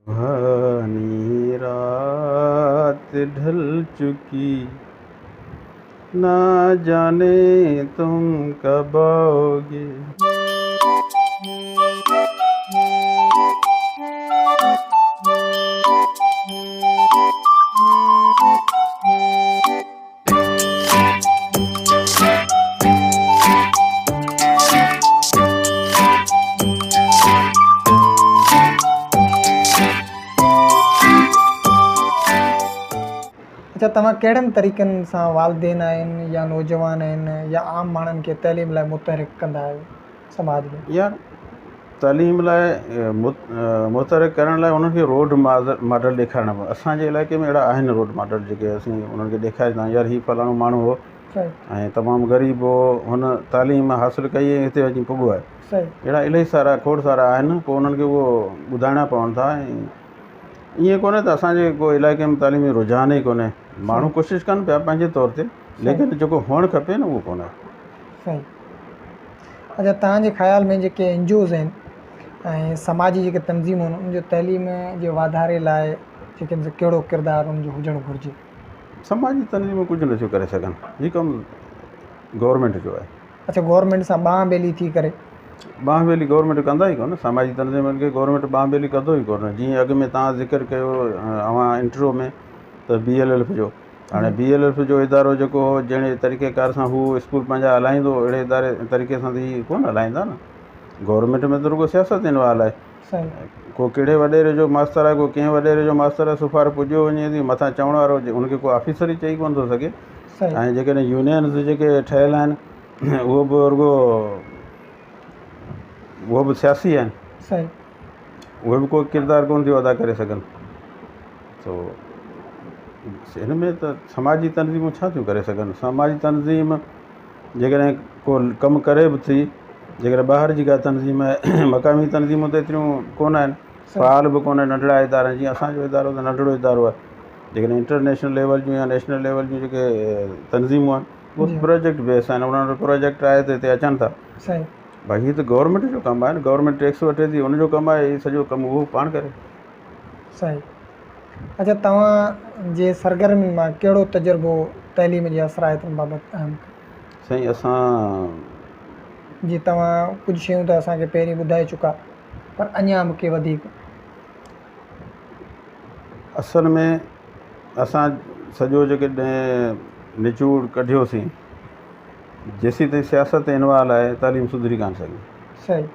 سهاني رات ڍل چڪي نا جاني تم ڪب آئوگي. اڇا توهان ڪهڙن طريقن سان والدين آهن يا نوجوان آهن يا عام ماڻهن کي تعليم لاء متحرڪ ڪندا آهيو سماج ۾؟ يار تعليم لاء متحرڪ ڪرڻ لاء انهن کي روڊ ماڊل ڏيکارڻا پوندا اسان جي علائقي ۾ اهڙا آهن روڊ ماڊل جيڪي اسين انهن کي ڏيکاريندا آهيون يار هي فلاڻو ماڻهو هو ۽ تمام غريب هو هن تعليم حاصل ڪئي ۽ هتي اچي پڳو آهي اهڙا الاهي سارا کوڙ سارا آهن پوء انهن کي اهو ٻڌائڻا پون ٿا ۽ ائين ڪونهي ته اسانجي ڪو علائقي ۾ تعليم جو رجحان ئي ڪونهي ماڻهو ڪوشش ڪن پيا پنهنجي طور تي ليڪن جيڪو هئڻ کپي نه اهو ڪونهي. صحيح. اڇا توهان جي خيال ۾ جيڪي اين جي اوز آهن ۽ سماجي جيڪي تنظيمون آهن ان جو تعليم جي واڌاري لاء جيڪي ڪهڙو ڪردار ان جو هجڻ گهرجي؟ سماجي تنظيمون ڪجهه نٿيون ڪري سگهن هي ڪم گورنمينٽ جو آهي. اڇا گورنمينٽ سان ٻانهن ٻيلي ٿي ڪري. ٻانهن ٻيلي گورنمينٽ ڪندا ئي ڪونه سماجي تنظيمن کي گورنمينٽ ٻانهن ٻيلي ڪندو ئي ڪونه جيئن اڳ ۾ توهان ذڪر ڪيو اوهان انٽرو ۾ ته بي ايل ايف جو هاڻي بي ايل ايف جو ادارو جيڪو هو جهڙي طريقي ڪار سان هو اسڪول پنهنجا هلائيندو هو اهڙي اداري طريقي سان ته هي ڪونه هلائيندا نه گورنمينٽ ۾ ته رڳو سياست انوالو آهي ڪو ڪهڙي وڏيري جو ماستر آهي ڪو ڪنهن وڏيري جو ماستر آهي سفارش پڄيو وڃي ٿي مٿان چوڻ وارو هجي ان کي ڪو آفيسر ئي چئي ڪونه ٿو سگهي ۽ جيڪڏهن يونينز جيڪي ٺهيل آهن اهو به رڳو اهو به سياسي آهن اهي به ڪو ڪردار ڪونه ٿيون ادا ڪري سگهن سو هن ۾ ته سماجي تنظيمون ڇا ٿيون ڪري سگهن سماجي تنظيم جيڪڏهن ڪو ڪم ڪري به ٿي جيڪڏهن ٻاهر جي ڪا تنظيم آهي مقامي تنظيمون ته ايتريون ڪونه آهن فعال به ڪونه آهن ننڍڙا ادارا جيئن اسانجو ادارو ته ننڍڙو ادارو آهي جيڪڏهن انٽرنيشنل ليول جون يا نيشنل ليول جون جيڪي تنظيمون آهن اهي پروجيڪٽ بيس آهن انهن وٽ پروجيڪٽ آهي ته هتي اچن ٿا باقي هي ته گورنمينٽ جو ڪم آهي نه گورنمينٽ ٽيڪس وٺي ٿي ان جو ڪم آهي هي سڄو ڪم اهو پاڻ ڪري. صحيح اڇا توهان جي سرگرمين مان ڪهڙو تجربو تعليم جي اثرائتن بابت اهم. سائين اسان. جي توهان ڪجهه شيون ته اسان کي پهرين ٻڌائي چڪا پر اڃا به ڪي وڌيڪ. اصل ۾ اسان سڄو جيڪڏهن نچوڙ ڪڍيوسين جيسين تائين سياست انوالو آهي تعليم سڌري ڪانه سگهي. صحيح.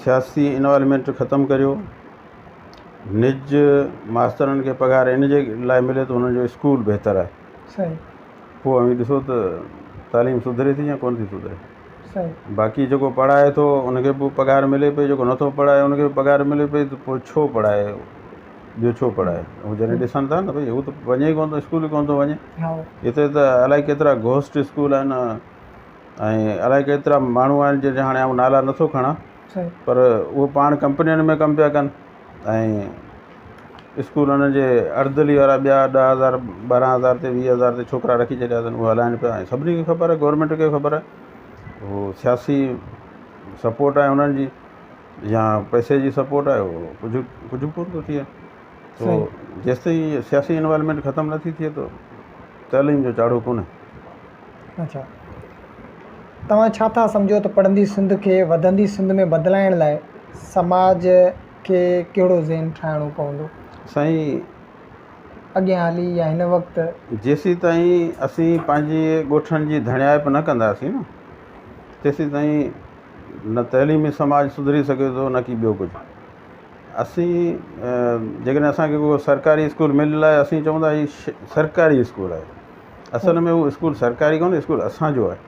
سياسي انوالومينٽ ختم ڪريو نج ماسترن کي پگهار ان جي لاء ملي ته انهن جو اسڪول بهتر آهي. صحيح. پوء اوهين ڏسو ته تعليم سڌري ٿي يا ڪونه ٿي سڌري. صحيح. باقي جيڪو پڙهائي ٿو ان کي به پگهار ملي پئي جيڪو نٿو پڙهائي ان کي به پگهار ملي پئي ته پوء ڇو پڙهائي ٻيو ڇو پڙهائي هو جڏهن ڏسن ٿا نه ڀئي هو ته وڃي ئي ڪونه ٿو اسڪول ئي ڪونه ٿو وڃي هتي ته الائي ڪيترا گهوسٽ اسڪول آهن ۽ الائي ڪيترا ماڻهو آهن جن جا هاڻي آئون نالا نٿو کڻان پر اهي پاڻ ڪمپنين ۾ ڪم پيا ڪن ۽ اسڪول انهن جي اردلي وارا ٻيا ڏهه هزار ٻارهن هزار تي ويهه هزار تي ڇوڪرا رکي ڇڏيا اٿن اهي هلائن پيا ۽ سڀني کي خبر آهي گورنمينٽ کي خبر آهي اهو سياسي سپورٽ آهي انهن جي يا پئسي جي سپورٽ آهي اهو ڪجهه ڪجهه به ڪونه ٿو ٿئي سو جيستائين سياسي انوالومينٽ ختم نٿي ٿئي ته تعليم جو چاڙهو ڪونهي. اڇا توهان ڇا ٿا سمجهو ته پڙهندي سنڌ کي وڌندي سنڌ ۾ بدلائڻ لاء سماج کي ڪهڙو ذهن ٺاهڻو پوندو؟ سائين اڳيان هلي يا هن وقت. جيسيتائين اسين پنهنجي ڳوٺن جي ڌڻيائپ نه ڪنداسين نه تيسيتائين نه تعليمي سماج سڌري سگهي ٿو نه ڪي ٻيو ڪجهه. اسين جيڪڏهن اسان کي ڪو سرڪاري اسڪول مليل آهي اسين چئون ٿا هي سرڪاري اسڪول آهي اصل ۾ اهو اسڪول سرڪاري ڪونهي اسڪول اسانجو آهي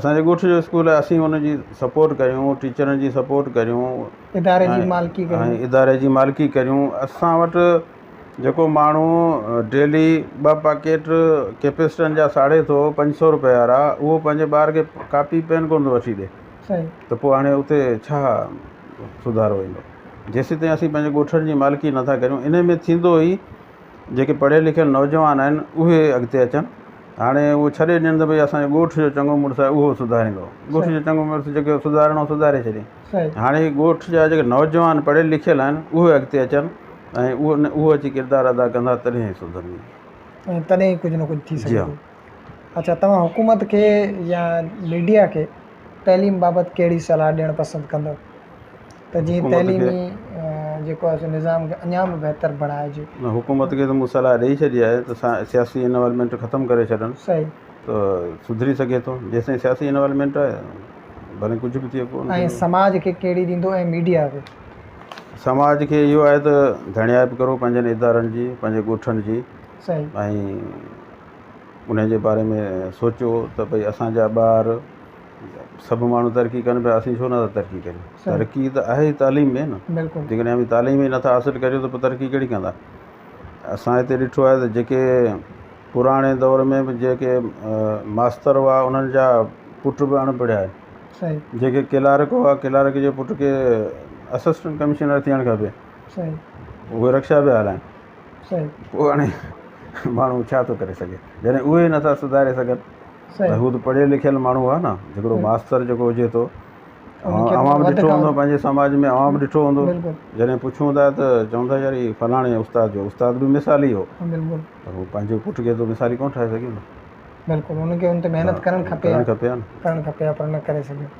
اسانجي ڳوٺ جو اسڪول آهي اسين ان جي سپورٽ ڪريون ٽيچرن جي سپورٽ ڪريون اداري جي مالڪي ڪريون اداري جي مالڪي ڪريون اسان وٽ جيڪو ماڻهو ڊيلي ٻه پاڪيٽ ڪيپسٽن جا ساڙي ٿو 500 روپيه وارا اهو پنهنجي ٻار کي ڪاپي پين ڪونه ٿو وٺي ڏي ته پوء هاڻي اتي ڇا سڌارو ايندو جيسيتائين اسين پنهنجي ڳوٺن جي مالڪي نٿا ڪريون ان ۾ ٿيندو ئي جيڪي پڙهيل لکيل نوجوان آهن اهي اڳتي اچن هاڻي اهو ڇڏي ڏين ته ڀئي اسان جو ڳوٺ جو چڱو مڙس آهي اهو سڌاريندو. ڳوٺ جو چڱو مڙس جيڪو سڌارڻو سڌاري ڇڏي. هاڻي ڳوٺ جا جيڪي نوجوان پڙهيل لکيل آهن اهي اڳتي اچن ۽ اهو اچي ڪردار ادا ڪندا تڏهن ئي سڌرندي. ۽ تڏهن ئي ڪجهه نه ڪجهه ٿي سگهي ٿو. اڇا توهان حڪومت کي يا ميڊيا کي تعليم بابت ڪهڙي صلاح ڏيڻ پسند ڪندؤ ته جيئن تعليمي جيڪو آهي سو نظام کي اڃا به بهتر بڻائجي. نه حڪومت کي ته مون صلاح ڏئي ڇڏي آهي ته سياسي انوالومينٽ ختم ڪري ڇڏن صحيح ته سڌري سگهي ٿو جيستائين سياسي انوالومينٽ آهي ڀلي ڪجهه به ٿئي ڪو ۽ سماج کي ڪهڙي ڏيندو ۽ ميڊيا کي؟ سماج کي اهو آهي ته ڌڻيائپ ڪرو پنهنجن ادارن جي پنهنجي ڳوٺن جي صحيح ۽ ان جي باري ۾ سوچو ته ڀئي اسان جا ٻار سڀ ماڻهو ترقي ڪن پيا اسين ڇو نٿا ترقي ڪريون ترقي ته آهي ئي تعليم ۾ نه بلڪل جيڪڏهن اوهين تعليم ئي نٿا حاصل ڪريو ته پوء ترقي ڪهڙي ڪندا اسان هتي ڏٺو آهي ته جيڪي پراڻي دور ۾ به جيڪي ماستر هئا انهن جا پٽ به اڻ پڙهيا آهن صحيح جيڪي ڪلارڪ هئا ڪلارڪ جي پٽ کي اسسٽنٽ ڪمشنر ٿيڻ کپي صحيح اهي رڪشا پيا هلائن صحيح پوء هاڻي ماڻهو ڇا ٿو ڪري سگهي جڏهن اهي نٿا سڌاري سگهن ته هو ته پڙهيل لکيل ماڻهو آهي نه هڪڙو ماستر جيڪو هجي ٿو اوهان به ڏٺو هوندو پنهنجي سماج ۾ اوهان به ڏٺو هوندو جڏهن پڇون ٿا ته چون ٿا يار هي فلاڻي استاد جو استاد به مثالي هو پر هو پنهنجي پٽ کي ته مثالي ڪونه ٺاهي سگهيو نه بلڪل ان کي ان تي محنت ڪرڻ کپي ڪرڻ کپي ها ڪرڻ کپي ها پر نه ڪري سگهيو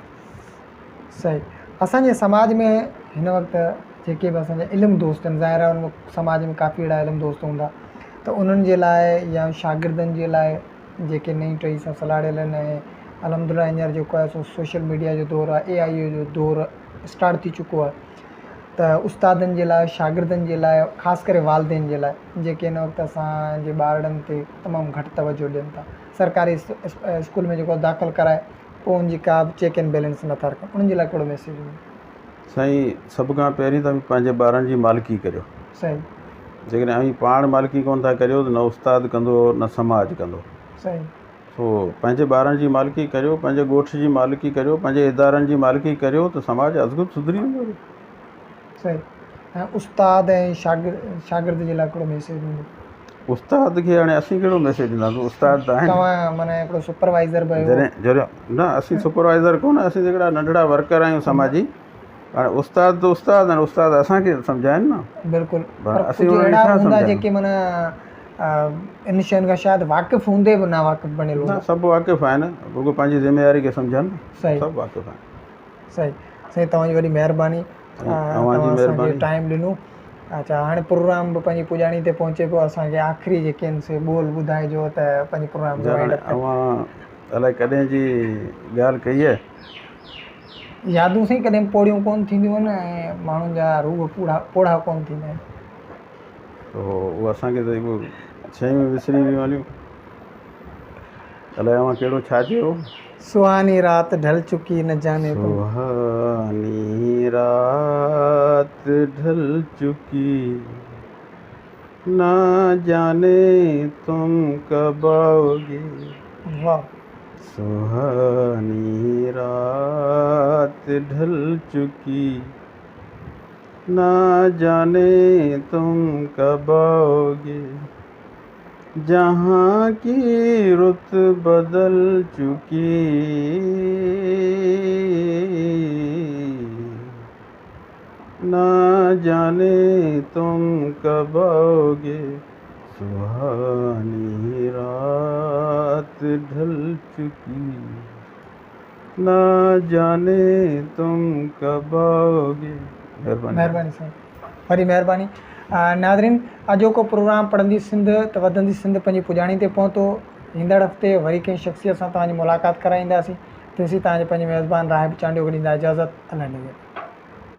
صحيح اسان جي سماج ۾ هن وقت جيڪي به اسان جا علم دوست آهن ظاهر آهي ان سماج ۾ ڪافي اهڙا علم دوست هوندا ته انهن جي لاء يا شاگردن جي لاء جيڪي نئين ٽهي سان سلهاڙيل آهن ۽ الحمد لله هينئر جيڪو آهي سو سوشل ميڊيا جو دور آهي اي آئي جو دور اسٽارٽ ٿي چڪو آهي ته استادن جي لاء شاگردن جي لاء خاص ڪري والدين جي لاء جيڪي هن وقت اسان جي ٻارڙن تي تمام گهٽ توجه ڏين ٿا سرڪاري اسڪول ۾ جيڪو داخل ڪرائي پوء ان جي ڪا به چيڪ اينڊ بيلنس نٿا رکن انهن جي لاء ڪهڙو ميسيج هوندو؟ سائين سڀ کان پهرين ته اوهين پنهنجي ٻارن جي مالڪي ڪريو. صحيح. جيڪڏهن اوهين پاڻ مالڪي ڪونه ٿا ڪريو ته نه استاد ڪندو نه سماج ڪندو. صحيح. سو پنهنجي ٻارن جي مالڪي ڪريو، پنهنجي ڳوٺ جي مالڪي ڪريو، پنهنجي ادارن جي مالڪي ڪريو ته سماج ازخود سڌري ويندو. صحيح. ۽ استاد ۽ شاگرد جي لاء ڪهڙو ميسيج هوندو؟ استاد کي هاڻي اسين ڪهڙو ميسيج ڏينداسون استاد ته آهن. توهان معنيٰ هڪڙو سپروائيزر به آهيو. جڏهن جڏهن نه اسين سپروائيزر ڪونه اسين ته هڪڙا ننڍڙا ورڪر آهيون سماجي هاڻي استاد ته استاد آهن استاد اسان کي سمجهائن نه. بلڪل پر اسين ڪجهه اهڙا هوندا جيڪي معنيٰ ان شين کان شايد واقف هوندي به ناواقف بڻيل هوندا. نه سڀ واقف آهن رڳو پنهنجي ذميواري کي سمجهن صحيح سڀ واقف آهن. صحيح سائين توهان جي وڏي مهرباني اوهان جي توهان اسان کي مهرباني. ٽائيم ڏنو. اچا هاڻي پروگرام به پنهنجي پڄاڻي تي پهچي پيو اسان کي آخري جيڪي آهن سي ٻول ٻڌائجو ته پنهنجي پروگرام کي وائنڊ اپ ڪريون. اوهان الائي ڪڏهن جي ڳالهه ڪئي آهي. يادون سائين ڪڏهن به پوڙهيون ڪونه ٿينديون آهن ۽ ماڻهن جا روح پوڙها پوڙها ڪونه ٿيندا آهن. تو اهو اسان کي ته اهو شيون وسري ويون هليون. الائي اوهان ڪهڙو ڇا چيو. سهاني رات ڍل چڪي نه جاني تم. سهاني رات ڍل چڪي نه جاني تم ڪب آئوگي. واه. سهاني رات ڍل چڪي نه جاني تم ڪب آئوگي. جهان ڪي رت بدل چڪي نه جاني تم ڪب آئوگي سهاني رات ڍل چڪي نه جاني تم ڪب آئوگي. مهرباني مهرباني سائين وڏي مهرباني ناظرين اڄوڪو پروگرام پڙهندي سنڌ ته وڌندي سنڌ پنهنجي پڄاڻي تي پهتو ايندڙ هفتي وري ڪنهن شخصيت سان توهان جي ملاقات ڪرائينداسين تيسين توهان جي پنهنجي ميزبان راهب چانڊيو کي ڏيندا اجازت الله نگهبان.